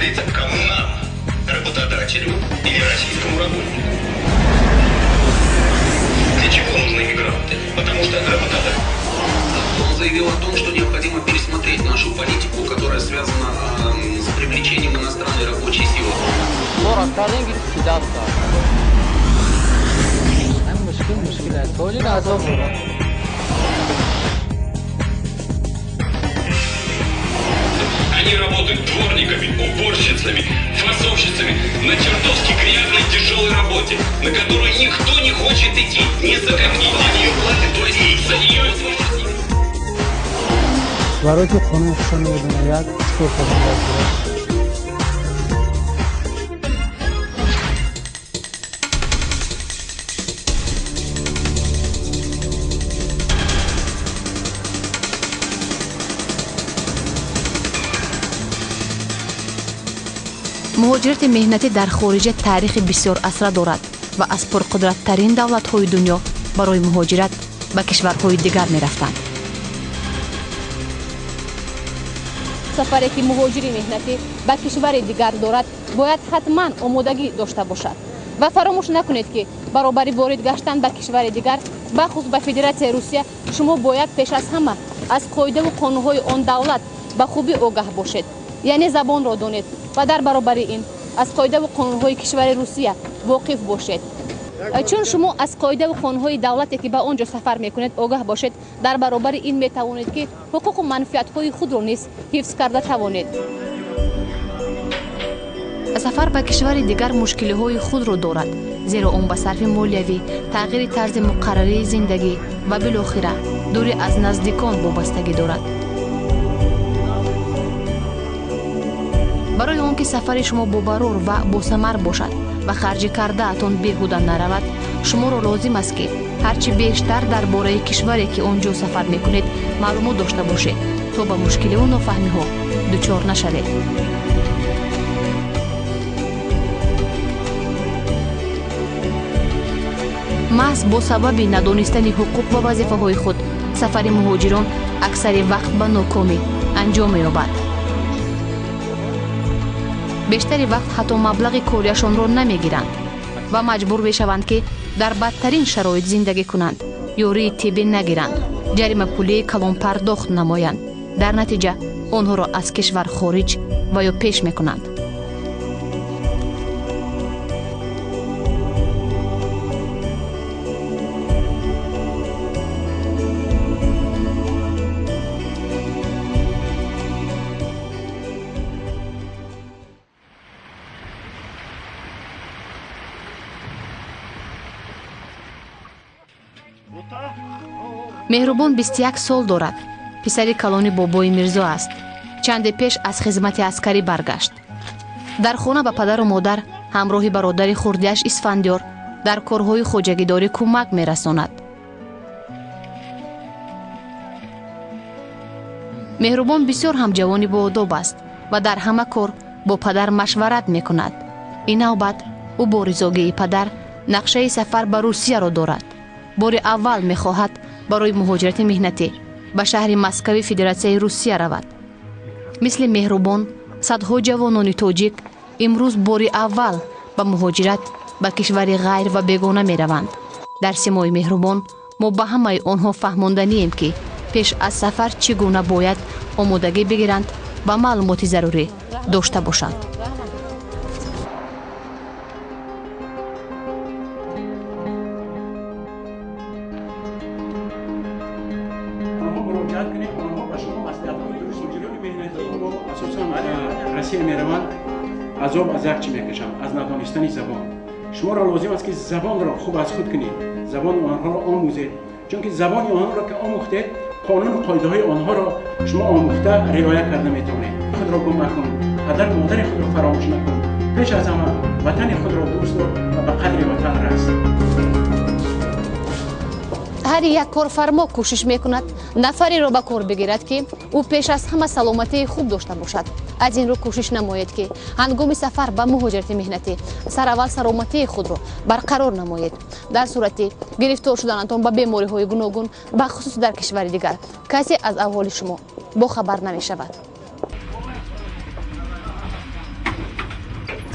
Определиться, кому нам, работодателю или российскому работнику. Для чего нужны мигранты? Потому что работодатель... Он заявил о том, что необходимо пересмотреть нашу политику, которая связана с привлечением иностранной рабочей силы. Они работают дворниками, уборщицами, фасовщицами на чертовски грязной тяжелой работе, на которую никто не хочет идти, ни за какие. За нее платят, то есть за нее... Барои ки қонуни худшон намедонад, як чӣ кор кардан бояд кунад? Муҳоҷирати меҳнатӣ дар хориҷа таърихи бисёрасра дорад ва аз пурқудраттарин давлатҳои дунё барои муҳоҷират ба кишварҳои дигар мерафтанд. Сафаре ки муҳоҷири меҳнатӣ ба кишвари дигар дорад, бояд ҳатман омодагӣ дошта бошад. Ва фаромӯш накунед, ки баробари ворид гаштан ба кишвари дигар, бахусус ба Федератсияи Русия, шумо бояд пеш аз ҳама аз қоидаву қонунҳои он давлат ба хубӣ огаҳ бошед, яъне забонро донед ва дар баробари ин аз қоидаву қонунҳои кишвари Русия воқиф бошед. Чун шумо аз қоидаву қонунҳои давлате, ки ба он ҷо сафар мекунед, огаҳ бошед, дар баробари ин метавонед, ки ҳуқуқу манфиатҳои худро низ ҳифз карда тавонед. Сафар ба кишвари дигар мушкилиҳои худро дорад, зеро он ба сарфи молиявӣ, тағйири тарзи муқаррарии зиндагӣ ва билохира дурӣ аз наздикон вобастагӣ дорад. Барои он ки сафари шумо бобарур ва босамар бошад ва харҷи кардаатон беҳуда наравад, шуморо лозим аст, ки ҳарчи бештар дар бораи кишваре, ки он ҷо сафар мекунед, маълумот дошта бошед, то ба мушкиливу нофаҳмиҳо дучор нашавед. Маҳз бо сабаби надонистани ҳуқуқ ва вазифаҳои худ сафари муҳоҷирон аксари вақт ба нокомӣ анҷом меёбад. Бештари вақт ҳатто маблағи кориашонро намегиранд ва маҷбур мешаванд, ки дар бадтарин шароит зиндагӣ кунанд, ёрии тиббӣ нагиранд, ҷаримапулии калонпардохт намоянд. Дар натиҷа онҳоро аз кишвар хориҷ ва ё пеш мекунанд. Меҳрубон 21 сол дорад. Писари калони бобои Мирзо аст. Чанде пеш аз хизмати аскарӣ баргашт. Дар хона ба падару модар ҳамроҳи бародари хурдиаш Исфандиёр дар корҳои хоҷагидорӣ кӯмак мерасонад. Меҳрубон бисёр ҳам ҷавони боодоб аст ва дар ҳама кор бо падар машварат мекунад. Ин навбат ӯ бо ризогии падар нақшаи сафар ба Русияро дорад. Бори аввал мехоҳад барои муҳоҷирати меҳнатӣ ба шаҳри Москави Федератсияи Русия равад. Мисли Меҳрубон садҳо ҷавонони тоҷик имрӯз бори аввал ба муҳоҷират ба кишвари ғайр ва бегона мераванд. Дар симои Меҳрубон мо ба ҳамаи онҳо фаҳмонданием, ки пеш аз сафар чӣ гуна бояд омодагӣ бигиранд ва маълумоти зарурӣ дошта бошанд. Азоб аз як чӣ мекашам? Аз надонистани забон. Шуморо лозим аст, ки забонро хуб аз худ кунед, забони онҳоро омӯзед, чунки забони онҳоро ки омӯхтед, қонуну қоидаҳои онҳоро шумо омӯхта риоя карда метавонед. Худро гум накун, падару модари худро фаромӯш накун, пеш аз ҳама ватани худро дӯст дор ва ба қадри ватан рас. Ҳар як корфармо кӯшиш мекунад нафареро ба кор бигирад, ки ӯ пеш аз ҳама саломатии хуб дошта бошад. Аз ин рӯ кӯшиш намоед, ки ҳангоми сафар ба муҳоҷирати меҳнатӣ сараввал саломатии худро барқарор намоед. Дар сурати гирифтор шуданатон ба бемориҳои гуногун, бахусус дар кишвари дигар, касе аз аҳволи шумо бохабар намешавад.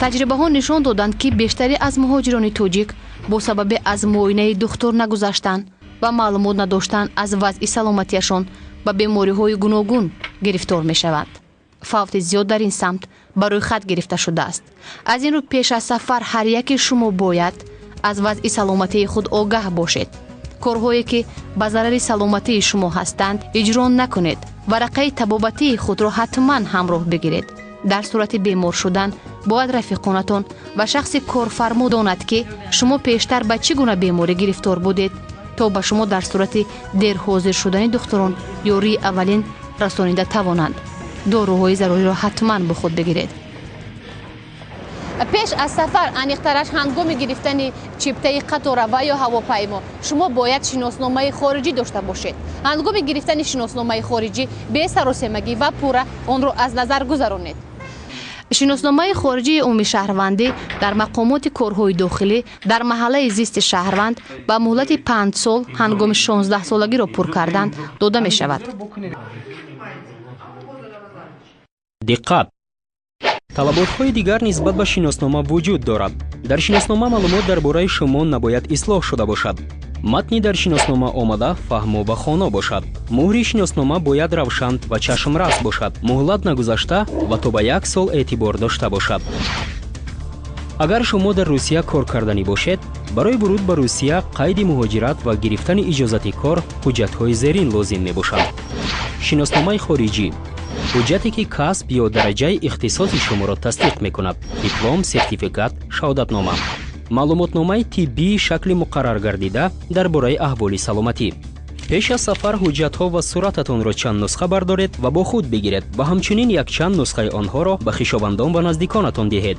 Таҷрибаҳо нишон доданд, ки бештаре аз муҳоҷирони тоҷик бо сабаби аз муоинаи духтур нагузаштан ва маълумот надоштан аз вазъи саломатиашон ба бемориҳои гуногун гирифтор мешаванд. Фавти зиёд дар ин самт ба рӯйхат гирифта шудааст. Аз ин рӯ пеш аз сафар ҳар яке шумо бояд аз вазъи саломатии худ огаҳ бошед. Корҳое ки ба зарари саломатии шумо ҳастанд иҷро накунед. Варақаи табобатии худро ҳатман ҳамроҳ бигиред. Дар сурати бемор шудан бояд рафиқонатон ва шахси корфармо донад, ки шумо пештар ба чӣ гуна беморӣ гирифтор будед, то ба шумо дар сурати дер ҳозир шудани духтурон ёрии аввалин расонида тавонанд. Доруҳои заруриро ҳатман бо худ бигиред. Пеш аз сафар, аниқтараш ҳангоми гирифтани чиптаи қатора ва ё ҳавопаймо, шумо бояд шиносномаи хориҷӣ дошта бошед. Ҳангоми гирифтани шиносномаи хориҷӣ бесаросемагӣ ва пурра онро аз назар гузаронед. Шиносномаи хориҷии умумишаҳрвандӣ дар мақомоти корҳои дохилӣ дар маҳаллаи зисти шаҳрванд ба муҳлати 5 сол ҳангоми 16-солагиро пур кардан дода мешавад. Диққат! Талаботҳои дигар нисбат ба шиноснома вуҷуд дорад. Дар шиноснома маълумот дар бораи шумо набояд ислоҳ шуда бошад. Матни дар шиноснома омада фаҳмо ва хоно бошад. Муҳри шиноснома бояд равшан ва чашмрас бошад, муҳлат нагузашта ва то ба 1 сол эътибор дошта бошад. Агар шумо дар Русия кор карданӣ бошед, барои вуруд ба Русия қайди муҳоҷират ва гирифтани иҷозати кор ҳуҷҷатҳои зерин лозим мебошанд. Шиносномаи хориҷӣ ҳуҷҷате ки касб ё дараҷаи ихтисоси шуморо тасдиқ мекунад, диплом, сертификат, шаҳодатнома. Маълумотномаи тиббии шакли муқаррар гардида дар бораи аҳволи саломатӣ. Пеш аз сафар ҳуҷҷатҳо ва сурататонро чанд нусха бардоред ва бо худ бигиред ва ҳамчунин якчанд нусхаи онҳоро ба хишовандон ва наздиконатон диҳед.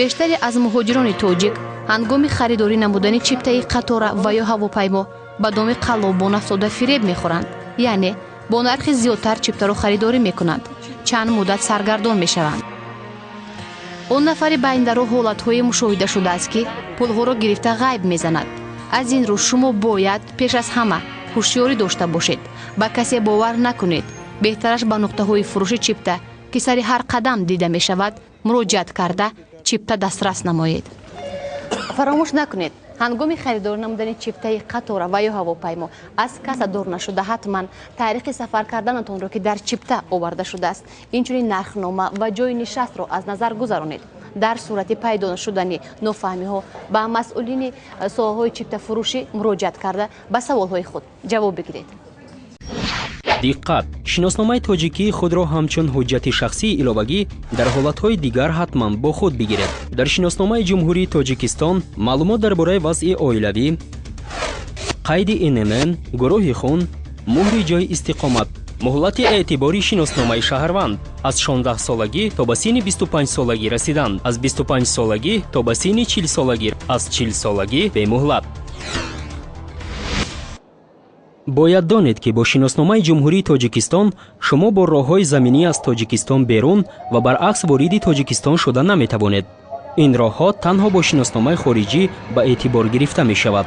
Бештаре аз муҳоҷирони тоҷик ҳангоми харидорӣ намудани чиптаи қатора ва ё ҳавопаймо ба доми қаллобон афтода фиреб мехӯранд, яъне бо нархи зиёдтар чиптаро харидорӣ мекунанд, чанд муддат саргардон мешаванд. Он нафари байндаро ҳолатҳое мушоҳида шудааст, ки пулҳоро гирифта ғайб мезанад. Аз ин рӯ шумо бояд пеш аз ҳама ҳушёрӣ дошта бошед, ба касе бовар накунед. Беҳтараш ба нуқтаҳои фурӯши чипта, ки сари ҳар қадам дида мешавад, муроҷиат карда чипта дастрас намоед. Фаромӯш накунед, ҳангоми харидорӣ намудани чиптаи қатора ва ё ҳавопаймо аз каса дур нашуда ҳатман таърихи сафар карданатонро, ки дар чипта оварда шудааст, инчунин нархнома ва ҷойи нишастро аз назар гузаронед. Дар сурати пайдо шудани нофаҳмиҳо ба масъулини соҳаҳои чиптафурӯшӣ муроҷиат карда ба саволҳои худ ҷавоб бигиред. Диққат! Шиносномаи тоҷикии худро ҳамчун ҳуҷҷати шахсии иловагӣ дар ҳолатҳои дигар ҳатман бо худ бигиред. Дар шиносномаи Ҷумҳурии Тоҷикистон маълумот дар бораи вазъи оилавӣ, қайди ИНН, гурӯҳи хун, муҳри ҷойи истиқомат, муҳлати эътибори шиносномаи шаҳрванд аз 16-солагӣ то ба синни 25-солагӣ расидан, аз 25-солагӣ то ба синни 40-солагӣ, аз 40-солагӣ бемуҳлат. Бояд донед, ки бо шиносномаи Ҷумҳурии Тоҷикистон шумо бо роҳҳои заминӣ аз Тоҷикистон берун ва баръакс вориди Тоҷикистон шуда наметавонед. Ин роҳҳо танҳо бо шиносномаи хориҷӣ ба эътибор гирифта мешавад.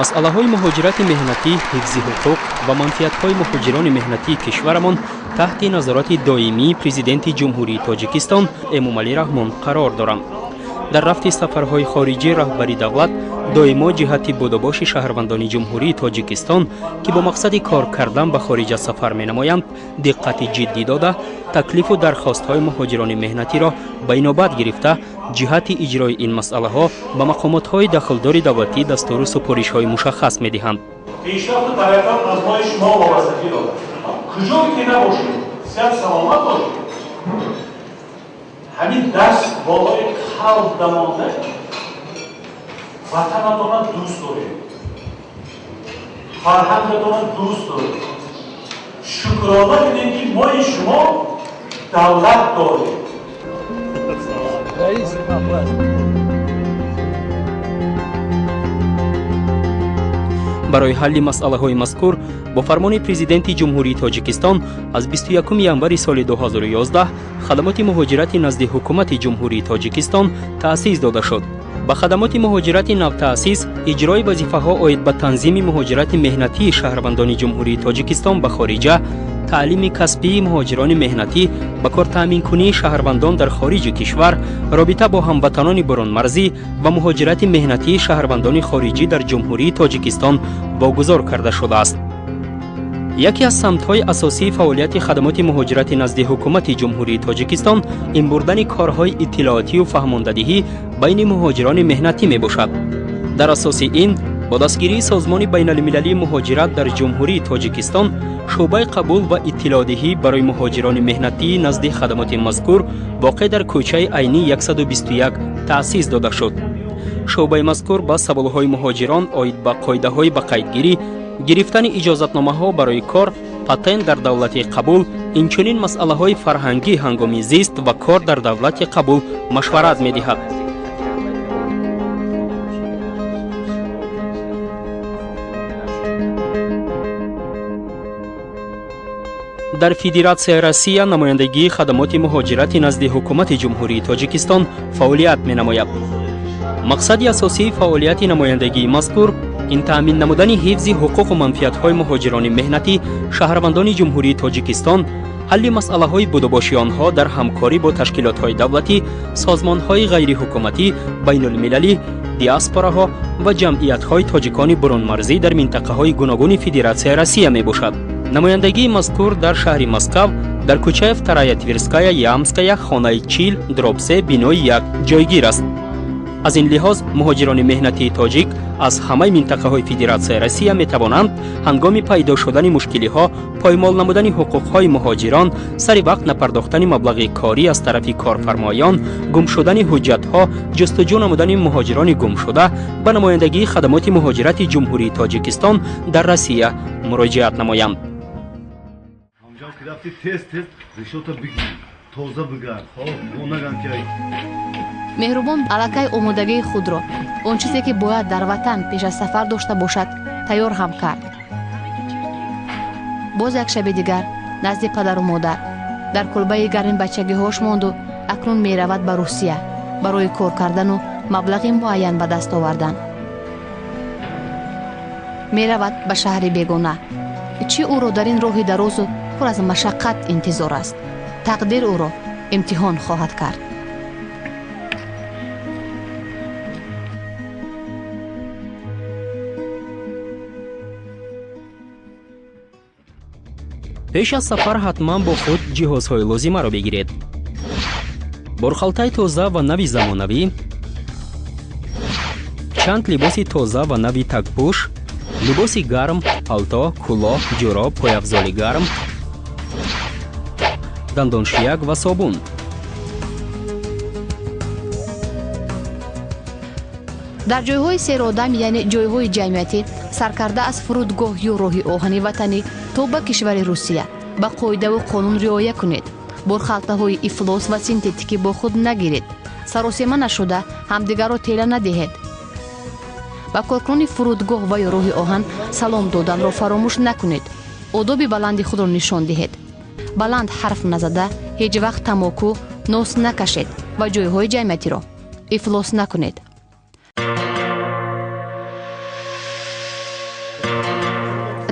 Масъалаҳои муҳоҷирати меҳнатӣ, ҳифзи ҳуқуқ ва манфиатҳои муҳоҷирони меҳнатии кишварамон таҳти назорати доимии Президенти Ҷумҳурии Тоҷикистон Эмомалӣ Раҳмон қарор доранд. Дар рафти сафарҳои хориҷӣ раҳбари давлат доимо ҷиҳати будубоши шаҳрвандони Ҷумҳурии Тоҷикистон, ки бо мақсади кор кардан ба хориҷа сафар менамоянд, диққати ҷиддӣ дода, таклифу дархостҳои муҳоҷирони меҳнатиро ба инобат гирифта, ҷиҳати иҷрои ин масъалаҳо ба мақомотҳои дахлдори давлатӣ дастуру супоришҳои мушаххас медиҳанд. Пешрафту тараққиёт аз мои шумо вобастагӣ дорад. Куҷое ки набошед, сиҳат саломат бошед, ҳамин даст болои қалб дамонда ватанатонро дӯст доред, фарҳангатонро дӯст доред, шукрона кунед, ки мои шумо давлат дорем. Барои ҳалли масъалаҳои мазкур бо фармони Президенти Ҷумҳурии Тоҷикистон аз 21 январи соли 2011 хадамоти муҳоҷирати назди Ҳукумати Ҷумҳурии Тоҷикистон таъсис дода шуд. Ба хадамоти муҳоҷирати навтаъсис иҷрои вазифаҳо оид ба танзими муҳоҷирати меҳнатии шаҳрвандони Ҷумҳурии Тоҷикистон ба хориҷа, таълими касбии муҳоҷирони меҳнатӣ, ба кортаъминкунии шаҳрвандон дар хориҷи кишвар, робита бо ҳамватанони бурунмарзӣ ва муҳоҷирати меҳнатии шаҳрвандони хориҷӣ дар Ҷумҳурии Тоҷикистон вогузор карда шудааст. Яке аз самтҳои асосии фаъолияти хадамоти муҳоҷирати назди ҳукумати Ҷумҳурии Тоҷикистон ин бурдани корҳои иттилоотию фаҳмондадиҳӣ байни муҳоҷирони меҳнатӣ мебошад. Дар асоси ин бо дастгирии Созмони байналмилалии муҳоҷират дар Ҷумҳурии Тоҷикистон шӯъбаи қабул ва иттилоъдиҳӣ барои муҳоҷирони меҳнатӣ назди хадамоти мазкур воқеъ дар кӯчаи Айнӣ 121 таъсис дода шуд. Шӯъбаи мазкур ба саволҳои муҳоҷирон оид ба қоидаҳои ба қайдгирӣ, гирифтани иҷозатномаҳо барои кор, патент дар давлати қабул, инчунин масъалаҳои фарҳангӣ ҳангоми зист ва кор дар давлати қабул машварат медиҳад. Дар Федератсияи Россия намояндагии хадамоти муҳоҷирати назди ҳукумати Ҷумҳурии Тоҷикистон фаъолият менамояд. Мақсади асосии фаъолияти намояндагии мазкур ин таъмин намудани ҳифзи ҳуқуқу манфиатҳои муҳоҷирони меҳнатӣ, шаҳрвандони Ҷумҳурии Тоҷикистон, ҳалли масъалаҳои будубоши онҳо дар ҳамкорӣ бо ташкилотҳои давлатӣ, созмонҳои ғайриҳукуматӣ, байнулмилалӣ, диаспораҳо ва ҷамъиятҳои тоҷикони бурунмарзӣ дар минтақаҳои гуногуни Федератсияи Россия мебошад. Намояндагии мазкур дар шаҳри Москав дар кӯчаи Вторая Тверская, Ямская, хонаи 40/3, бинои 1 ҷойгир аст. Аз ин лиҳоз муҳоҷирони меҳнатии тоҷик аз ҳамаи минтақаҳои Федератсияи Россия метавонанд ҳангоми пайдо шудани мушкилиҳо, поймол намудани ҳуқуқҳои муҳоҷирон, сари вақт напардохтани маблағи корӣ аз тарафи корфармоён, гум шудани ҳуҷҷатҳо, ҷустуҷӯ намудани муҳоҷирони гумшуда ба намояндагии хадамоти муҳоҷирати Ҷумҳурии Тоҷикистон дар Россия муроҷиат намоянд. Меҳрубон аллакай омодагии худро, он чизе ки бояд дар ватан пеш аз сафар дошта бошад, тайёр ҳам кард. Боз як шаби дигар назди падару модар дар кулбаи гарми бачагиҳош монду акнун меравад ба Русия барои кор кардану маблағи муайян ба даст овардан. Меравад ба шаҳри бегона. Чӣ ӯро дар ин роҳи дарозу пур аз машаққат интизор аст? Тақдир ӯро имтиҳон хоҳад кард. Пеш аз сафар ҳатман бо худ ҷиҳозҳои лозимаро бигиред. Борхалтаи тоза ва нави замонавӣ, чанд либоси тоза ва нави тагпӯш, либоси гарм, палто, кӯлоҳ, ҷӯроб, пойафзоли гарм, дандоншияк ва собун. Дар ҷойҳои серодам, яъне ҷойҳои ҷамъиятӣ, саркарда аз фурудгоҳ ё роҳи оҳани ватанӣ то ба кишвари Русия ба қоидаву қонун риоя кунед. Борхалтаҳои ифлос ва синтетикӣ бо худ нагиред. Саросема нашуда ҳамдигарро тела надиҳед. Ба коркунони фурудгоҳ ва ё роҳи оҳан салом доданро фаромӯш накунед. Одоби баланди худро нишон диҳед. Баланд ҳарф назада ҳеҷ вақт тамоку нос накашед ва ҷойҳои ҷамъиятиро ифлос накунед.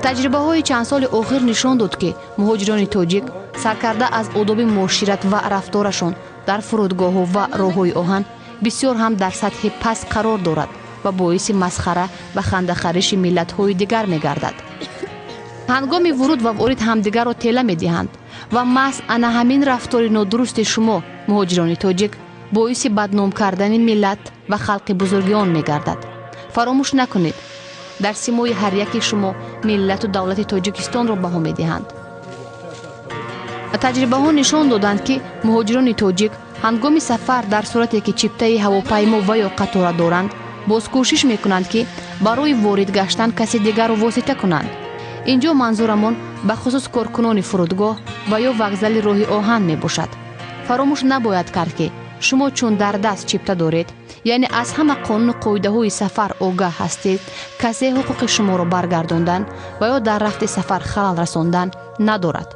Таҷрибаҳои чанд соли охир нишон дод, ки муҳоҷирони тоҷик саркарда аз одоби муошират ва рафторашон дар фурудгоҳҳо ва роҳҳои оҳан бисёр ҳам дар сатҳи паст қарор дорад ва боиси масхара ва хандахариши миллатҳои дигар мегардад. Ҳангоми вуруд ва ворид ҳамдигарро тела медиҳанд ва маҳз ана ҳамин рафтори нодурусти шумо, муҳоҷирони тоҷик, боиси бадном кардани миллат ва халқи бузурги он мегардад. Фаромӯш накунед, дар симои ҳар яки шумо миллату давлати Тоҷикистонро баҳо медиҳанд. Таҷрибаҳо нишон доданд, ки муҳоҷирони тоҷик ҳангоми сафар дар сурате ки чиптаи ҳавопаймо ва ё қатора доранд, боз кӯшиш мекунанд, ки барои ворид гаштан каси дигарро восита кунанд. Инҷо манзурамон ба хусус коркунони фурудгоҳ ва ё вокзали роҳи оҳан мебошад. Фаромӯш набояд кард, ки шумо чун дар даст чипта доред, яъне аз ҳама қонуну қоидаҳои сафар огаҳ ҳастед, касе ҳуқуқи шуморо баргардондан ва ё дар рафти сафар халал расондан надорад.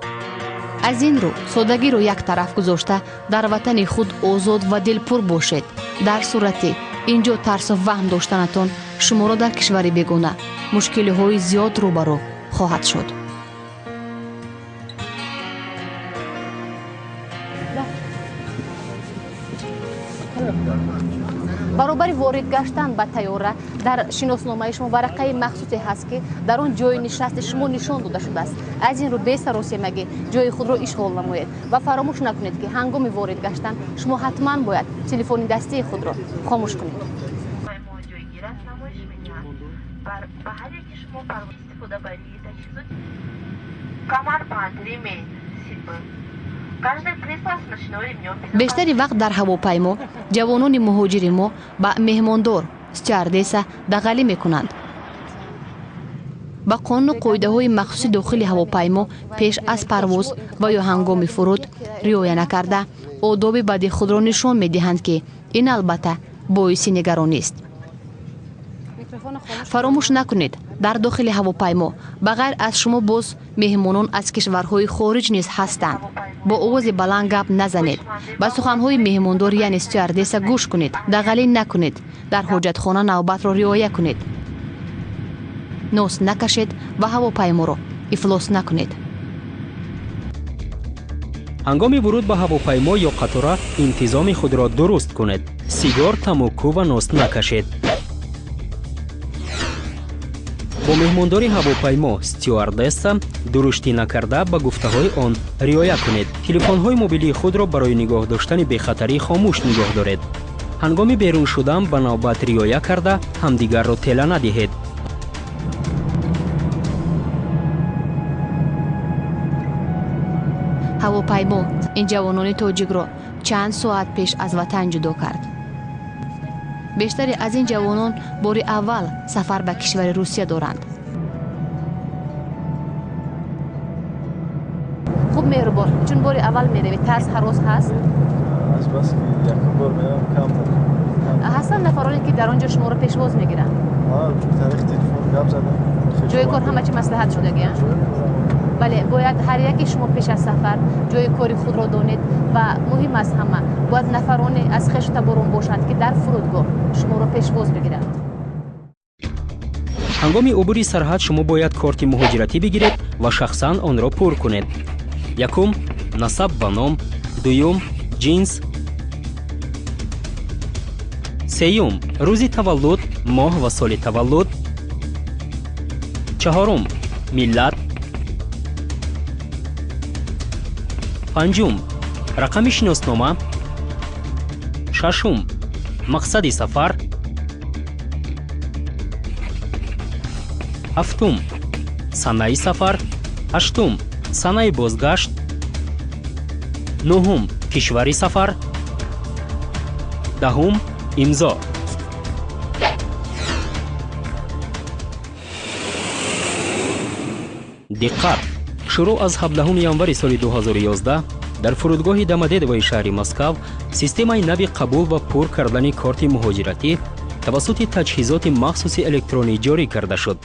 Аз ин рӯ содагиро як тараф гузошта дар ватани худ озод ва дилпур бошед. Дар сурати Ин ҷо тарсу ваҳм доштанатон шуморо дар кишвари бегона мушкилиҳои зиёд рӯбарӯ хоҳад шуд. Баробари ворид гаштан ба тайёра дар шиносномаи шумо варақаи махсусе ҳаст, ки дар он ҷои нишасти шумо нишон дода шудааст. Аз ин рӯ бесаросемагӣ ҷои худро ишғол намоед ва фаромӯш накунед, ки ҳангоми ворид гаштан шумо ҳатман бояд телефони дастии худро хомӯш кунед. Бештари вақт дар ҳавопаймо ҷавонони муҳоҷири мо ба меҳмондор, стюардесса дағалӣ мекунанд. Ба қонуну қоидаҳои махсуси дохили ҳавопаймо пеш аз парвоз ва ё ҳангоми фуруд риоя накарда, одоби бади худро нишон медиҳанд, ки ин албатта боиси нигаронист. Фаромӯш накунед, дар дохили ҳавопаймо ба ғайр аз шумо боз меҳмонон аз кишварҳои хориҷ низ ҳастанд. Бо овози баланд гап назанед, ба суханҳои меҳмондор, яъне стюардесса, гӯш кунед, дағалӣ накунед, дар ҳоҷатхона навбатро риоя кунед, нос накашед ва ҳавопайморо ифлос накунед. Ҳангоми вуруд ба ҳавопаймо ё қатора интизоми худро дуруст кунед. Сигор, тамоку ва нос накашед. Бо меҳмондори ҳавопаймо, стюардесса, дуруштӣ накарда, ба гуфтаҳои он риоя кунед. Телефонҳои мобилии худро барои нигоҳ доштани бехатарӣ хомӯш нигоҳ доред. Ҳангоми берун шудан ба навбат риоя карда, ҳамдигарро тела надиҳед. Ҳавопаймо ин ҷавонони тоҷикро чанд соат пеш аз ватан ҷудо кард. Бештаре аз ин ҷавонон бори аввал сафар ба кишвари Русия доранд. Хуб, Меҳрубон, чун бори аввал меравӣ, тарс, ҳарос ҳаст? Азбаски якум бор меравам, камтар. Ҳастанд нафароне, ки дар он ҷо шуморо пешвоз мегиранд? Тариқи телефон гап задам. Ҷои кор ҳама чи маслиҳат шудагӣ? Бале, бояд ҳар яке шумо пеш аз сафар ҷои кори худро донед ва муҳим аз ҳама, бояд нафароне аз хешу таборон бошанд, ки дар фурудгоҳ шуморо пешвоз бигиранд. Ҳангоми убури сарҳад шумо бояд корти муҳоҷиратӣ бигиред ва шахсан онро пур кунед. Якум, насаб ва ном; дуюм, ҷинс; сеюм, рӯзи таваллуд, моҳ ва соли таваллуд; чаҳорум, миллат; панҷум, рақами шиноснома; шашум, мақсади сафар; ҳафтум, санаи сафар; ҳаштум, санаи бозгашт; нуҳум, кишвари сафар; даҳум, имзо. Диққат! Шурӯъ аз 17 январи соли 2011 дар фурудгоҳи Домодедовои шаҳри Москав системаи нави қабул ва пур кардани корти муҳоҷиратӣ тавассути таҷҳизоти махсуси электронӣ ҷорӣ карда шуд.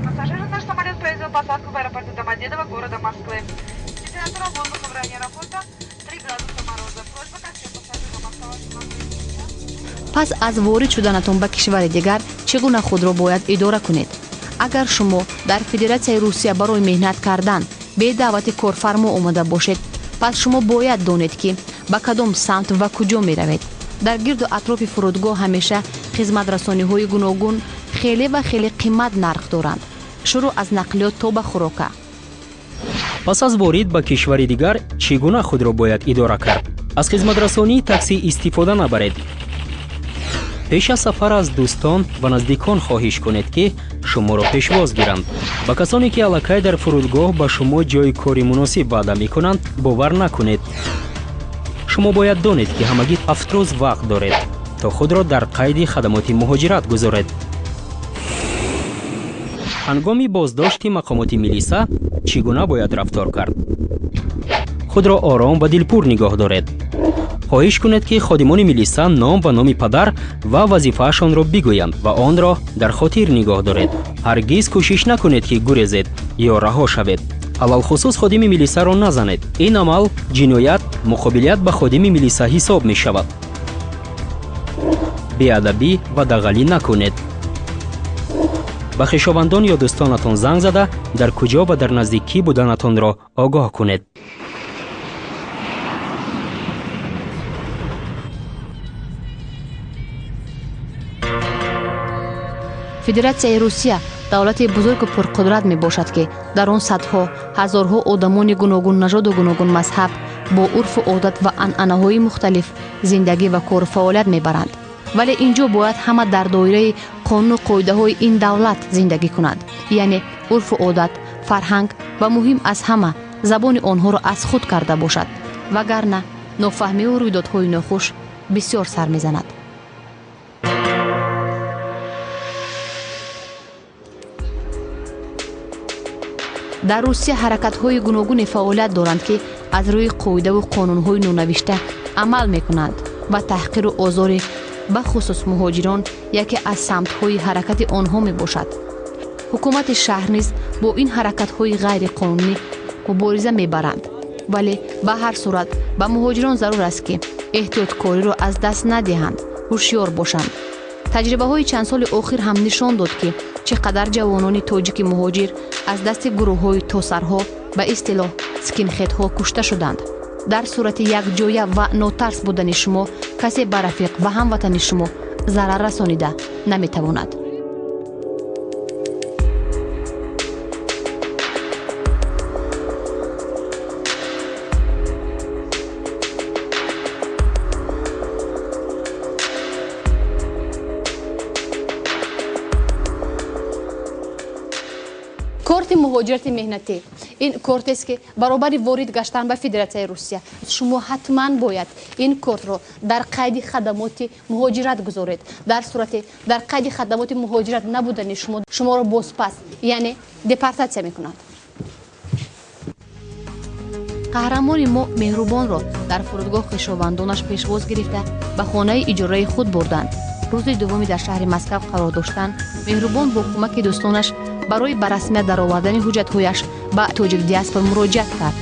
Пассажиры, наш самолет произвел посадку в аэропорту Домодедово города Москвы. Температура воздуха в районе аэропорта 3 градуса мороза. Просьба ко всем пассажирам оставаться на месте. Пас аз ворид шуданатон ба кишвари дигар чӣ гуна худро бояд идора кунед? Агар шумо дар Федератсияи Русия барои меҳнат кардан бе даъвати корфармо омада бошед, пас шумо бояд донед, ки ба кадом самт ва куҷо меравед. Дар гирду атрофи фурудгоҳ ҳамеша хизматрасониҳои гуногун хеле ва хеле қимат нарх доранд, шурӯъ аз нақлиёт то ба хӯрока. Пас аз ворид ба кишвари дигар чӣ гуна худро бояд идора кард? Аз хизматрасонии таксӣ истифода набаред. Пеш аз сафар аз дӯстон ва наздикон хоҳиш кунед, ки шуморо пешвоз гиранд. Ба касоне, ки аллакай дар фурудгоҳ ба шумо ҷои кори муносиб ваъда мекунанд, бовар накунед. Шумо бояд донед, ки ҳамагӣ 7 рӯз вақт доред, то худро дар қайди хадамоти муҳоҷират гузоред. Ҳангоми боздошти мақомоти милиса чӣ гуна бояд рафтор кард? Худро ором ва дилпур нигоҳ доред. Хоҳиш кунед, ки ходимони милиса ном ва номи падар ва вазифаашонро бигӯянд ва онро дар хотир нигоҳ доред. Ҳаргиз кӯшиш накунед, ки гурезед ё раҳо шавед. Алалхусус ходими милисаро назанед. Ин амал ҷиноят, муқобилият ба ходими милиса ҳисоб мешавад. Беадабӣ ва дағалӣ накунед. Ба хешовандон ё дӯстонатон занг зада, дар куҷо ва дар назди кӣ буданатонро огоҳ кунед. Федератсияи Русия давлати бузургу пурқудрат мебошад, ки дар он садҳо ҳазорҳо одамони гуногуннажоду гуногунмазҳаб бо урфу одат ва анъанаҳои мухталиф зиндагӣ ва кору фаъолият мебаранд. Вале ин ҷо бояд ҳама дар доираи қонуну қоидаҳои ин давлат зиндагӣ кунанд, яъне урфу одат, фарҳанг ва муҳим аз ҳама забони онҳоро аз худ карда бошад, вагарна нофаҳмиву рӯйдодҳои нохуш бисёр сар мезанад. Дар Русия ҳаракатҳои гуногуне фаъолият доранд, ки аз рӯи қоидаву қонунҳои нонавишта амал мекунанд ва таҳқиру озори бахусус муҳоҷирон яке аз самтҳои ҳаракати онҳо мебошад. Ҳукумати шаҳр низ бо ин ҳаракатҳои ғайриқонунӣ мубориза мебаранд, вале ба ҳар сурат ба муҳоҷирон зарур аст, ки эҳтиёткориро аз даст надиҳанд, ҳушёр бошанд. Таҷрибаҳои чанд соли охир ҳам нишон дод, ки чӣ қадар ҷавонони тоҷики муҳоҷир аз дасти гурӯҳҳои тосарҳо, ба истилоҳ скинхедҳо, кушта шуданд. Дар сурати якҷоя ва нотарс будани шумо касе ба рафиқ ва ҳамватани шумо зарар расонида наметавонад. Корти муҳоҷирати меҳнатӣ ин кортест, ки баробари ворид гаштан ба Федератсияи Русия шумо ҳатман бояд ин кортро дар қайди хадамоти муҳоҷират гузоред. Дар сурати дар қайди хадамоти муҳоҷират набудани шумо шуморо бозпас, яъне депортатсия мекунанд. Қаҳрамони мо Меҳрубонро дар фурудгоҳ хешовандонаш пешвоз гирифта ба хонаи иҷораи худ бурданд. Рӯзи дуввуми дар шаҳри Москав қарор доштан, Меҳрубон бо кӯмаки дӯстонаш барои ба расмият даровардани ҳуҷҷатҳояш ба тоҷик диаспора муроҷиат кард.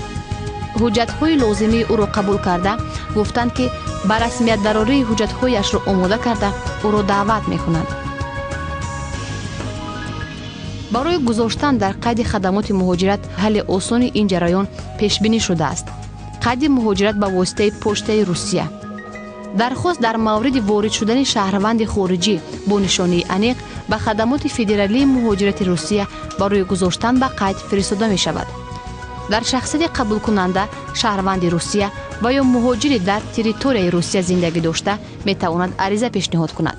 Ҳуҷҷатҳои лозимии ӯро қабул карда, гуфтанд, ки ба расмият дарории ҳуҷҷатҳояшро омода карда ӯро даъват мекунанд. Барои гузоштан дар қайди хадамоти муҳоҷират ҳалли осони ин ҷараён пешбинӣ шудааст. Қайди муҳоҷират ба воситаи почтаи Русия. Дархост дар мавриди ворид шудани шаҳрванди хориҷӣ бо нишонии аниқ ба хадамоти федералии муҳоҷирати Русия барои гузоштан ба қайд фиристода мешавад. Дар шахсияти қабулкунанда шаҳрванди Русия ва ё муҳоҷири дар территорияи Русия зиндагӣ дошта метавонад ариза пешниҳод кунад.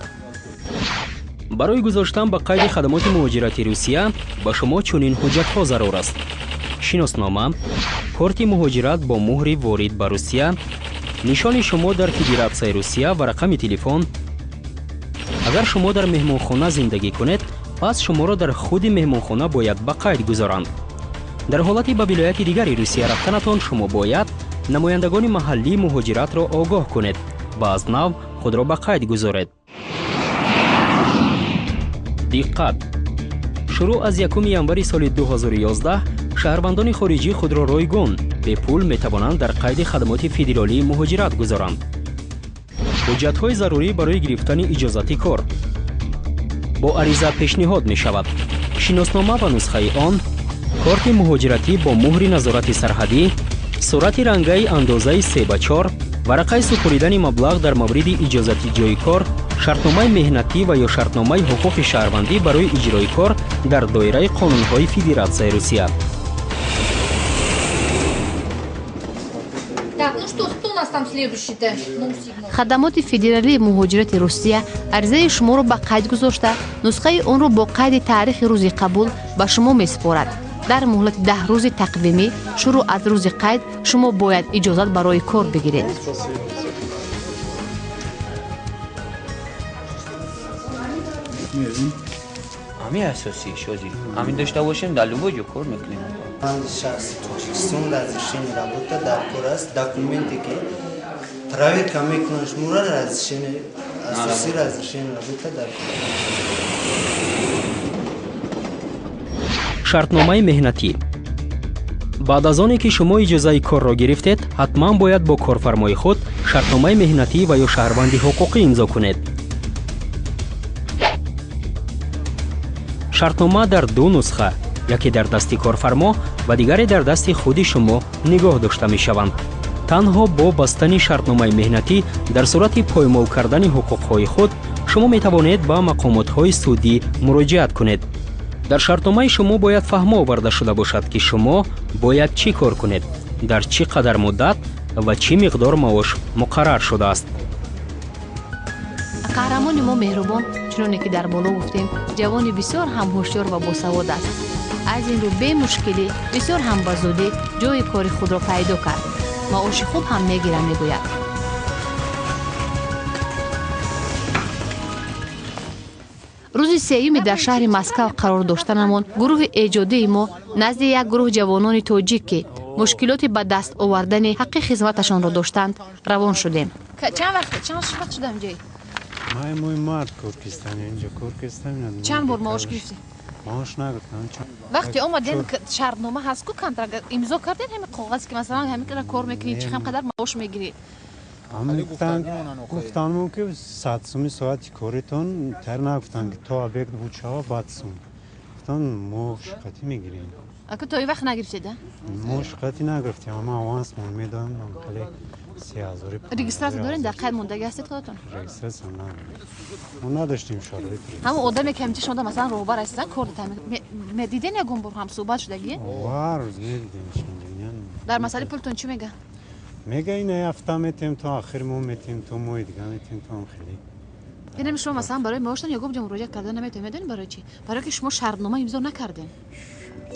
Барои гузоштан ба қайди хадамоти муҳоҷирати Русия ба шумо чунин ҳуҷҷатҳо зарур аст: шиноснома, корти муҳоҷират бо муҳри ворид ба Русия, нишони шумо дар Федератсияи Русия ва рақами телефон. Агар шумо дар меҳмонхона зиндагӣ кунед, пас шуморо дар худи меҳмонхона бояд ба қайд гузоранд. Дар ҳолати ба вилояти дигари Русия рафтанатон шумо бояд намояндагони маҳаллии муҳоҷиратро огоҳ кунед ва аз нав худро ба қайд гузоред. Диққат! Шурӯъ аз 1 январи соли 2011 шаҳрвандони хориҷӣ худро ройгон бепул метавонанд дар қайди хадамоти федералии муҳоҷират гузоранд. Ҳуҷҷатҳои зарурӣ барои гирифтани иҷозати кор бо ариза пешниҳод мешавад: шиноснома ва нусхаи он, корти муҳоҷиратӣ бо муҳри назорати сарҳадӣ, сурати рангаи андозаи 3 ба 4, варақаи супоридани маблағ дар мавриди иҷозати ҷойи кор, шартномаи меҳнатӣ ва ё шартномаи ҳуқуқи шаҳрвандӣ барои иҷрои кор дар доираи қонунҳои Федератсияи Русия. Так, ну что, кто у нас там следующий-то? Ну, сигнал. Хадамоти федералии муҳоҷирати Русия аризаи шуморо ба қайд гузошта, нусхаи онро бо қайди таърихи рӯзи қабул ба шумо месупорад. Дар муҳлати 10 рӯзи тақвимӣ шурӯъ аз рӯзи қайд шумо бояд иҷозат барои кор бигиред. Ҳамин асосӣ шози ҳамин дошта бошем, дар любой ҷо кор мекунем. Ман шахси Тоҷикистон, разрешение работа дар кор аст. Документе ки проверка мекунанд шуморо, разрешение асосӣ, разрешение работа дар кор. Шартномаи меҳнатӣ. Баъд аз оне ки шумо иҷозаи корро гирифтед, ҳатман бояд бо корфармои худ шартномаи меҳнатӣ ва ё шаҳрванди ҳуқуқӣ имзо кунед. Шартнома дар ду нусха, яке дар дасти корфармо ва дигаре дар дасти худи шумо нигоҳ дошта мешаванд. Танҳо бо бастани шартномаи меҳнатӣ дар сурати поймол кардани ҳуқуқҳои худ шумо метавонед ба мақомотҳои судӣ муроҷиат кунед. Дар шартномаи шумо бояд фаҳмо оварда шуда бошад, ки шумо бояд чӣ кор кунед, дар чӣ қадар муддат ва чӣ миқдор маош муқаррар шудааст. Қаҳрамони мо Меҳрубон, чуноне ки дар боло гуфтем, ҷавони бисёр ҳам ҳушёр ва босавод аст. Аз ин рӯ бемушкилӣ бисёр ҳам ба зудӣ ҷойи кори худро пайдо кард. Маоши хуб ҳам мегирам, мегӯяд. Рӯзи сеюми дар шаҳри Москав қарор доштанамон гурӯҳи эҷодии мо назди як гурӯҳ ҷавонони тоҷик, ки мушкилоти ба даст овардани ҳаққи хизматашонро доштанд, равон шудем. Чанд вақт шудам ҷой? Май моҳи март кор кистам, инҷо кор кистам. Чанд бор маош гирифтӣ? Маош нагирифтам. Вақте омадем, шартнома ҳаст ку, контракт имзо кардем, ҳамин коғаз ки масалан ҳамин қадар кор мекунӣ, чӣ қадар маош мегирӣ? Гуфтанмон ки 100 суми соати коритон, тар нагуфтан ки то объект буд шава, баъд сум. Гуфтан мо шуқатӣ мегирем. Ака то ин вақт нагирифтед, а? Мо шуқатӣ нагирифтем, ама аванс мон медодам, хеле 3000. Регистрация дорем, дар қайд мондаги ҳастед худатон? Регистрация надорем. Мо надоштем шароит. Ҳамон одаме ки ҳамчи шумо масалан роҳбар ҳастед, кор медиден ягон бор ҳам суҳбат шудагӣ? Ҳар рӯз медидем. Дар масъалаи пултон чӣ мегӯяд? Мега ина ҳафта метем, то охир моҳ метем, то моҳи дига метем, то ҳам хеле. Инами шумо масалан барои маоштон ягон ҷо муроҷиат карда наметавонед, медонед барои чӣ? Барои ки шумо шартнома имзо накардем.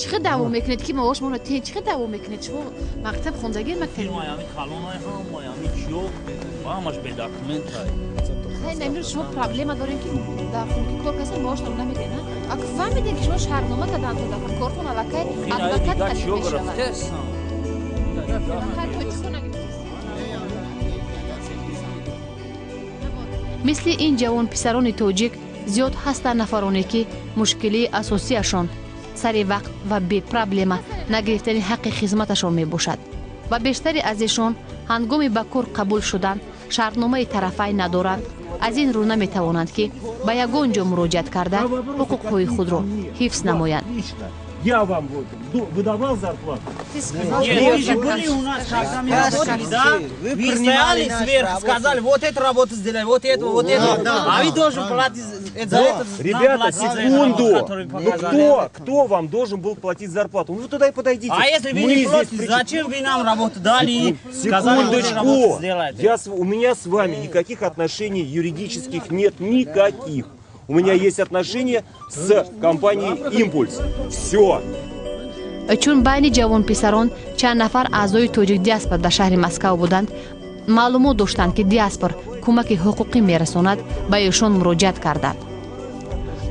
Чӣ хел даъво мекунед ки маош моро тен? Чӣ хел даъво мекунед? Шумо мактаб хондагӣ мактаб? Ҳамаш бедокументай. Хай намир шумо проблема дорем ки дар хунки кор каса маоштон намедиҳед, а? Ака фаҳмидем ки шумо шартнома карданд то дар кортон аллакай адвокат кашид мешавад. Мисли ин ҷавонписарони тоҷик зиёд ҳастанд нафароне, ки мушкилии асосиашон сари вақт ва бепроблема нагирифтани ҳаққи хизматашон мебошад ва бештари аз эшон ҳангоми ба кор қабул шудан шартномаи тарафай надоранд. Аз ин рӯ наметавонанд, ки ба ягон ҷо муроҷиат карда ҳуқуқҳои худро ҳифз намоянд. Я вам вот выдавал зарплату. Нет, вы же были у нас, когда мы работали, да? Вы стояли сверху, сказали, вот эту работу сделай, вот эту, вот эту. А вы должен платить за это. Ребята, секунду. Ну кто вам должен был платить зарплату? Ну вы туда и подойдите. А если вы не платите, зачем вы нам работу дали? Секундочку. У меня с вами никаких отношений юридических нет, никаких. У меня есть отношения с компанией «Импульс». Все. Чун байни ҷавонписарон чанд нафар аъзои тоҷик диаспор дар шаҳри Москав буданд, маълумот доштанд, ки диаспор кӯмаки ҳуқуқӣ мерасонад, ба эшон муроҷиат карданд.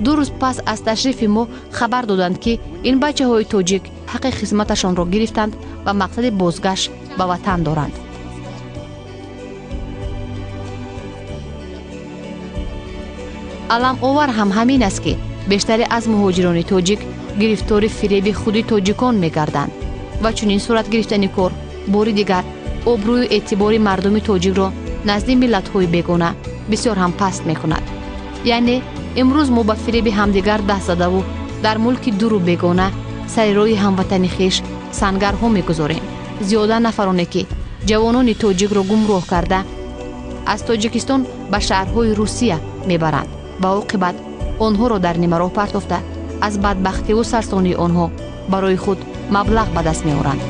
2 рӯз пас аз ташрифи мо хабар доданд, ки ин бачаҳои тоҷик ҳаққи хизматашонро гирифтанд ва мақсади бозгашт ба ватан доранд. Аламовар ҳам ҳамин аст, ки бештаре аз муҳоҷирони тоҷик гирифтори фиреби худи тоҷикон мегарданд ва чунин сурат гирифтани кор бори дигар обрӯю эътибори мардуми тоҷикро назди миллатҳои бегона бисёр ҳам паст мекунад. Яъне имрӯз мо ба фиреби ҳамдигар даст задаву дар мулки дуру бегона сари роҳи ҳамватани хеш сангарҳо мегузорем. Зиёда нафароне, ки ҷавонони тоҷикро гумроҳ карда аз Тоҷикистон ба шаҳрҳои Русия мебаранд ва оқибат онҳоро дар нимароҳ партофта аз бадбахтиву сарсонии онҳо барои худ маблағ ба даст меоранд.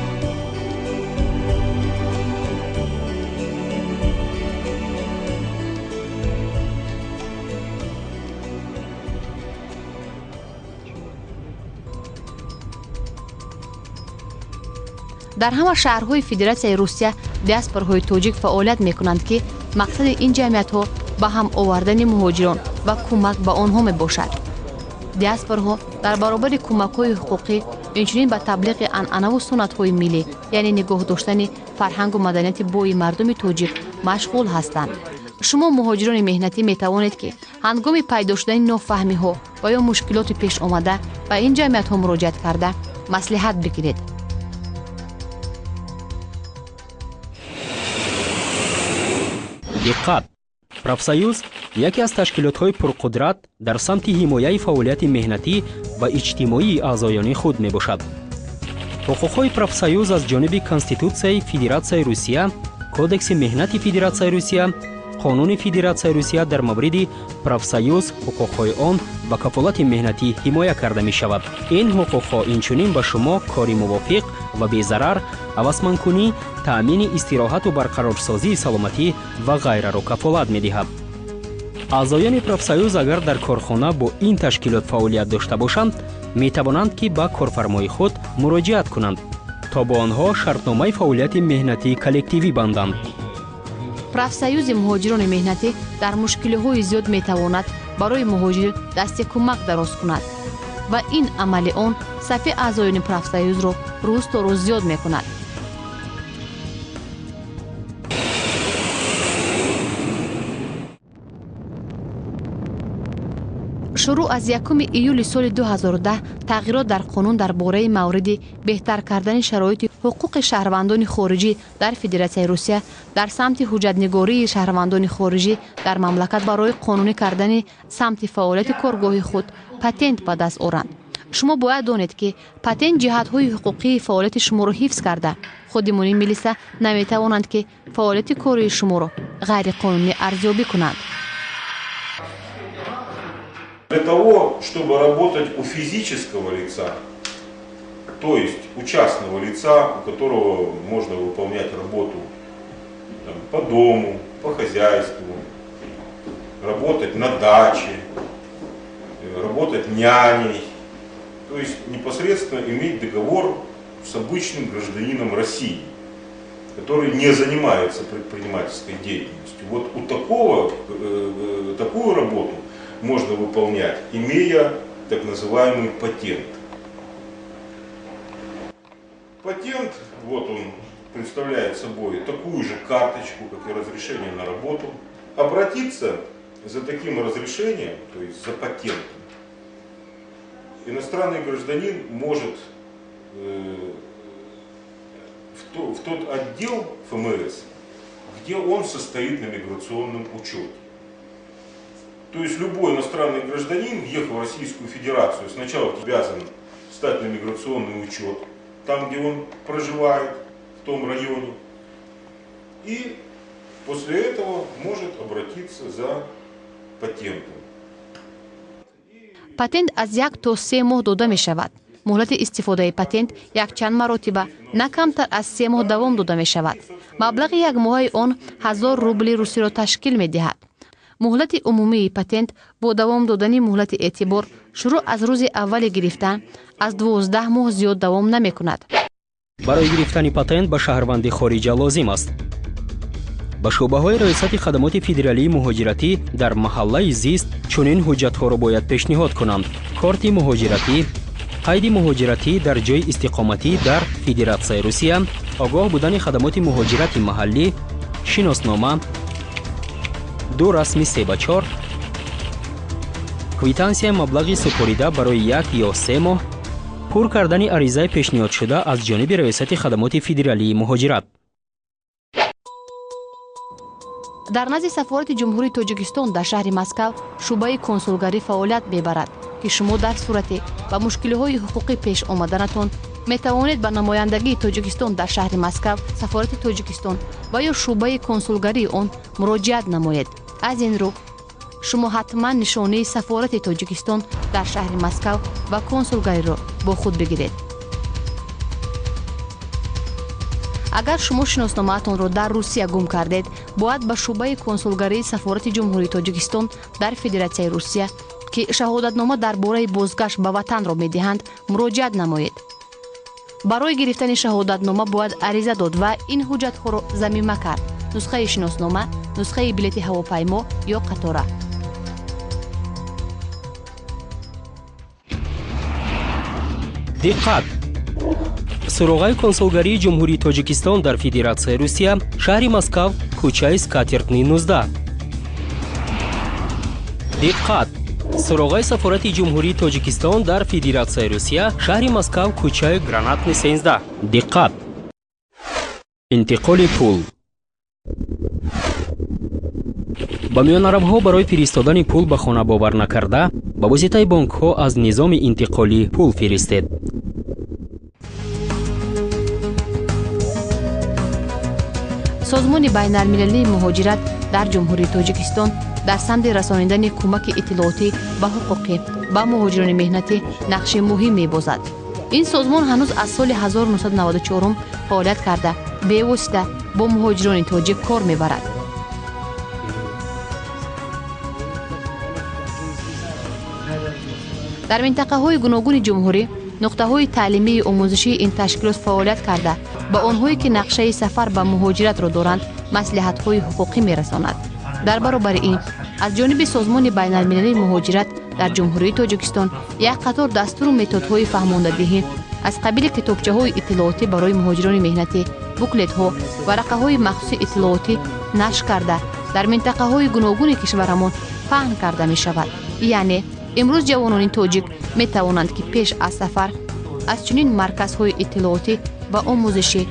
Дар ҳама шаҳрҳои Федератсияи Русия диаспорҳои тоҷик фаъолият мекунанд, ки мақсади ин ҷамъиятҳо ба ҳам овардани муҳоҷирон ва кӯмак ба онҳо мебошад. Диаспорҳо дар баробари кӯмакҳои ҳуқуқӣ инчунин ба таблиғи анъанаву суннатҳои миллӣ, яъне нигоҳ доштани фарҳангу маданияти бои мардуми тоҷик машғул ҳастанд. Шумо муҳоҷирони меҳнатӣ метавонед, ки ҳангоми пайдо шудани нофаҳмиҳо ва ё мушкилоти пешомада ба ин ҷамъиятҳо муроҷиат карда маслиҳат бигиред. Диққат! Профсоюз яке аз ташкилотҳои пурқудрат дар самти ҳимояи фаъолияти меҳнатӣ ва иҷтимоии аъзоёни худ мебошад. Ҳуқуқҳои профсоюз аз ҷониби Конститутсияи Федератсияи Русия, Кодекси меҳнати Федератсияи Русия, Қонуни Федератсияи Русия дар мавриди профсоюз, ҳуқуқҳои он ва кафолати меҳнатӣ ҳимоя карда мешавад. Ин ҳуқуқҳо инчунин ба шумо кори мувофиқ ва безарар, ҳавасмандкунӣ, таъмини истироҳату барқарорсозии саломатӣ ва ғайраро кафолат медиҳад. Аъзоёни профсоюз агар дар корхона бо ин ташкилот фаъолият дошта бошанд, метавонанд, ки ба корфармои худ муроҷиат кунанд, то бо онҳо шартномаи фаъолияти меҳнатии коллективӣ банданд. Профсоюзи муҳоҷирони меҳнатӣ дар мушкилиҳои зиёд метавонад барои муҳоҷир дасти кӯмак дароз кунад ва ин амали он сафи аъзоёни профсоюзро рӯз то рӯз зиёд мекунад. Шурӯъ аз 1 июли соли 2010 тағйирот дар қонун дар бораи мавриди беҳтар кардани шароити ҳуқуқи шаҳрвандони хориҷӣ дар Федератсияи Русия дар самти ҳуҷҷатнигории шаҳрвандони хориҷӣ дар мамлакат барои қонунӣ кардани самти фаъолияти коргоҳи худ патент ба даст оранд. Шумо бояд донед, ки патент ҷиҳатҳои ҳуқуқии фаъолияти шуморо ҳифз карда, ходимони милиса наметавонанд, ки фаъолияти кории шуморо ғайриқонунӣ арзёбӣ кунанд. Для того, чтобы работать у физического лица, то есть у частного лица, у которого можно выполнять работу там, по дому, по хозяйству, работать на даче, работать няней, то есть непосредственно иметь договор с обычным гражданином России, который не занимается предпринимательской деятельностью. Вот у такую работу можно выполнять, имея так называемый патент. Патент, вот он представляет собой такую же карточку, как и разрешение на работу. Обратиться за таким разрешением, то есть за патентом, иностранный гражданин может в тот отдел ФМС, где он состоит на миграционном учете. То есть любой иностранный гражданин, въехав в Российскую Федерацию, сначала обязан стать на миграционный учет, там, где он проживает, в том районе, и после этого может обратиться за патентом. Патент аз 1 то 3 моҳ дода мешавад. Муҳлати истифодаи патент якчанд маротиба на камтар аз 3 моҳ давом дода мешавад. Маблағи якмоҳаи он 1000 рубли русиро ташкил медиҳад. Муҳлати умумии патент бо давом додани муҳлати эътибор шурӯъ аз рӯзи аввали гирифтан аз 12 моҳ зиёд давом намекунад. Барои гирифтани патент ба шаҳрванди хориҷа лозим аст ба шӯъбаҳои Раёсати хадамоти федералии муҳоҷиратӣ дар маҳаллаи зист чунин ҳуҷҷатҳоро бояд пешниҳод кунанд: корти муҳоҷиратӣ, қайди муҳоҷиратӣ дар ҷойи истиқоматӣ дар Федератсияи Русия, огоҳ будани хадамоти муҳоҷирати маҳаллӣ, шиноснома, 2 расми 3 ба 4, квитансияи маблағи супорида барои 1 ё 3 моҳ, пур кардани аризаи пешниҳодшуда аз ҷониби Раёсати хадамоти федералии муҳоҷират. Дар назди сафорати Ҷумҳурии Тоҷикистон дар шаҳри Москав шӯъбаи консулгарӣ фаъолият мебарад, ки шумо дар сурате ба мушкилиҳои ҳуқуқӣ пеш омаданатон метавонед ба намояндагии Тоҷикистон дар шаҳри Москав, сафорати Тоҷикистон ва ё шӯъбаи консулгарии он муроҷиат намоед. Аз ин рӯ шумо ҳатман нишонаи сафорати Тоҷикистон дар шаҳри Москав ва консулгариро бо худ бигиред. Агар шумо шиносномаатонро дар Русия гум кардед, бояд ба шӯъбаи консулгарии сафорати Ҷумҳурии Тоҷикистон дар Федератсияи Русия, ки шаҳодатнома дар бораи бозгашт ба ватанро медиҳанд, муроҷиат намоед. Барои гирифтани шаҳодатнома бояд ариза дод ва ин ҳуҷҷатҳоро замима кард: нусхаи шиноснома, нусхаи билети ҳавопаймо ё қатора. Диққат! Суроғаи консулгарии Ҷумҳурии Тоҷикистон дар Федератсияи Русия, шаҳри Москав, кӯчаи Скатертный, 19. Диққат! Суроғаи сафорати Ҷумҳурии Тоҷикистон дар Федератсияи Русия, шаҳри Москав, кӯчаи Гранатный, 13. Диққат! Интиқоли пул. Ба миёнаравҳо барои фиристодани пул ба хона бовар накарда, ба воситаи бонкҳо аз низоми интиқолӣ пул фиристед. Созмони байналмилалии муҳоҷират дар Ҷумҳурии Тоҷикистон дар самти расонидани кӯмаки иттилоотӣ ва ҳуқуқӣ ба муҳоҷирони меҳнатӣ нақши муҳим мебозад. Ин созмон ҳанӯз аз соли 1994 фаъолият карда, бевосита бо муҳоҷирони тоҷик кор мебарад. Дар минтақаҳои гуногуни ҷумҳурӣ нуқтаҳои таълимии омӯзишии ин ташкилот фаъолият карда, ба онҳое ки нақшаи сафар ба муҳоҷиратро доранд, маслиҳатҳои ҳуқуқӣ мерасонад. Дар баробари ин, аз ҷониби Созмони байналмилалии муҳоҷират дар Ҷумҳурии Тоҷикистон як қатор дастуру методҳои фаҳмондадиҳӣ аз қабили китобчаҳои иттилоотӣ барои муҳоҷирони меҳнатӣ, буклетҳо, варақаҳои махсуси иттилоотӣ нашр карда, дар минтақаҳои гуногуни кишварамон паҳн карда мешавад. Яъне имрӯз ҷавонони тоҷик метавонанд, ки пеш аз сафар аз чунин марказҳои иттилоотӣ ва омӯзишӣ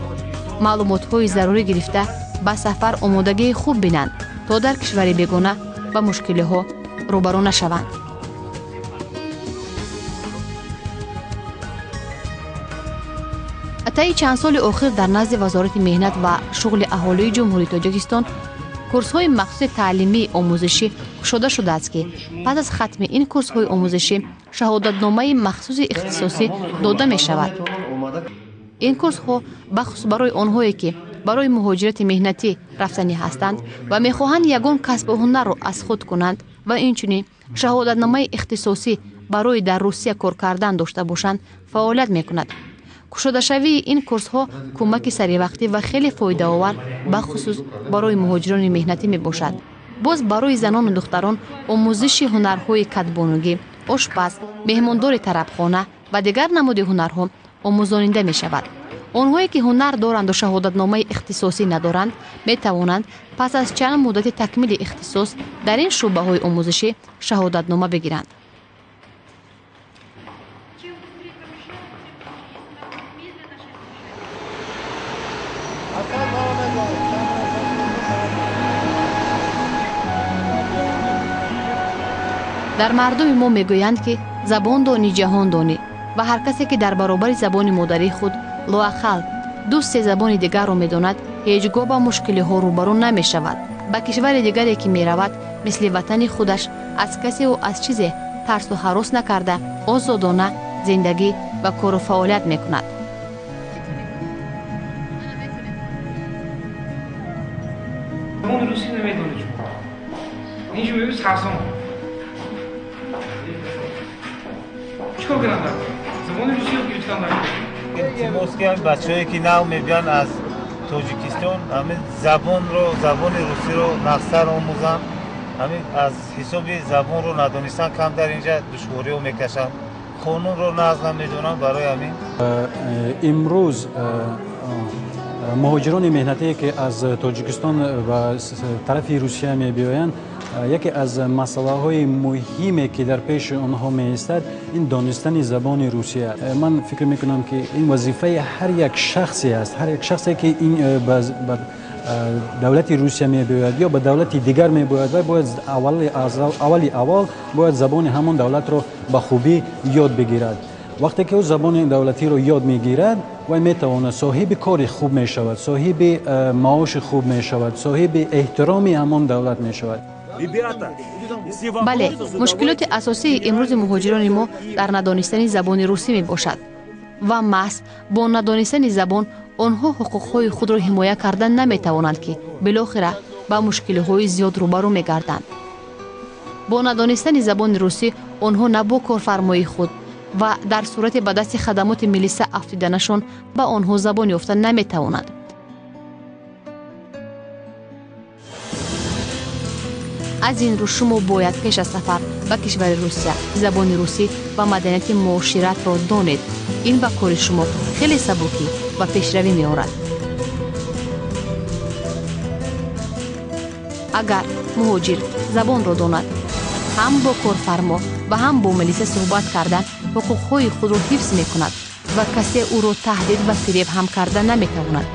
маълумотҳои зарурӣ гирифта, ба сафар омодагии хуб бинанд, то дар кишвари бегона ба мушкилиҳо рӯбарӯ нашаванд. Таи чанд соли охир дар назди Вазорати меҳнат ва шуғли аҳолии Ҷумҳурии Тоҷикистон курсҳои махсуси таълимии омӯзишӣ кушода шудааст, ки пас аз хатми ин курсҳои омӯзишӣ шаҳодатномаи махсуси ихтисосӣ дода мешавад. Ин курсҳо бахусус барои онҳое ки барои муҳоҷирати меҳнатӣ рафтанӣ ҳастанд ва мехоҳанд ягон касбу ҳунарро аз худ кунанд ва инчунин шаҳодатномаи ихтисосӣ барои дар Русия кор кардан дошта бошанд, фаъолият мекунад. Кушодашавии ин курсҳо кӯмаки саривақтӣ ва хеле фоидаовар бахусус барои муҳоҷирони меҳнатӣ мебошад. Боз барои занону духтарон омӯзиши ҳунарҳои кадбонугӣ, ошпаз, меҳмондори тарабхона ва дигар намуди ҳунарҳо омӯзонида мешавад. Онҳое ки ҳунар доранду шаҳодатномаи ихтисосӣ надоранд, метавонанд пас аз чанд муддати такмили ихтисос дар ин шӯъбаҳои омӯзишӣ шаҳодатнома бигиранд. Дар мардуми мо мегӯянд, ки забон донӣ, ҷаҳон донӣ, ва ҳар касе ки дар баробари забони модарии худ лоақал 2-3 забони дигарро медонад, ҳеҷ гоҳ ба мушкилиҳо рӯбарӯ намешавад. Ба кишвари дигаре ки меравад, мисли ватани худаш аз касеву аз чизе тарсу ҳарос накарда, озодона зиндагӣ ва кору фаъолият мекунад. Забони русӣ намедонед шумо. Инҷо мегӯ сарсон. Чикор карданд дар? Забони русӣ ёд гирифтан дар. Илтимос ки бачаҳое ки нав мебиёнд аз Тоҷикистон, ҳамин забонро, забони русиро нақстар омӯзанд. Ҳамин аз ҳисоби забонро надонистан камтар инҷа душвориҳо мекашанд. Қонунро нағз намедонанд, барои ҳамин. Имрӯз муҳоҷирони меҳнатие ки аз Тоҷикистон ба тарафи Русия мебиёянд, яке аз масъалаҳои муҳиме ки дар пеши онҳо меистад, ин донистани забони русия. Ман фикр мекунам, ки ин вазифаи ҳар як шахсе аст, ҳар як шахсе ки ин ба давлати Русия мебиёяд ё ба давлати дигар мебиёяд, вай бояд аввали аввал бояд забони ҳамон давлатро ба хубӣ ёд бигирад. Вақте ки ӯ забони давлатиро ёд мегирад, вай метавонад соҳиби кори хуб мешавад, соҳиби маоши хуб мешавад, соҳиби эҳтироми ҳамон давлат мешавад. Бале, мушкилоти асосии имрӯзи муҳоҷирони мо дар надонистани забони русӣ мебошад ва маҳз бо надонистани забон онҳо ҳуқуқҳои худро ҳимоя карда наметавонанд, ки билохира ба мушкилиҳои зиёд рӯбарӯ мегарданд. Бо надонистани забони русӣ онҳо на бо корфармоии худ ва дар сурати ба дасти хадамоти милиса афтиданашон ба онҳо забон ёфта наметавонанд. Аз ин рӯ шумо бояд пеш аз сафар ба кишвари Русия забони русӣ ва маданияти муоширатро донед. Ин ба кори шумо хеле сабукӣ ва пешравӣ меорад. Агар муҳоҷир забонро донад, ҳам бо корфармо ва ҳам бо милиса суҳбат карда ҳуқуқҳои худро ҳифз мекунад ва касе ӯро таҳдид ва фиреб ҳам карда наметавонад.